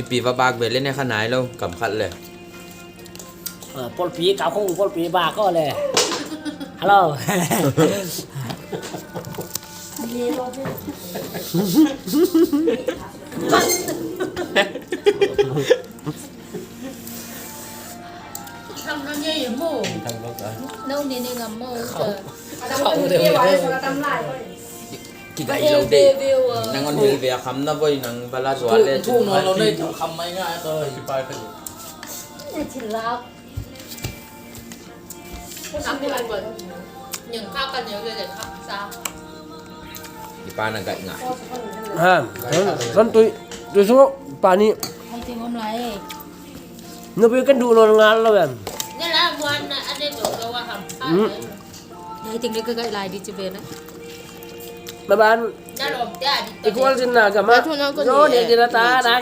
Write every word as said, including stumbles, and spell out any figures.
I pi va bak ve le ne kha nai lou, kam khat le. Ah, pawlpi, kau khong pawlpi bak ko le. Hello. Tham no nyei mo. Tham lo ka. No ne ne ngam mo. Khau. Khau de. Kigai lou de. Nang on bil ve a kham na voi nang bala zual le. Thu no lo nei tham kham mai nga to. Kipai ka. Thil lak. Thil lak. Nyang kha ka nyang le le kham sa. Kipa na gai nga. Ha, son tui, tui sungo pani. Hai ting om lai. No pe kan du no ngal lo em. Ne la muan na ane do do wa ham. Hmm. Ai ting le ka gai lai di chi ve na. Ba ban. Equal sin na ka ma. No ne di na ta na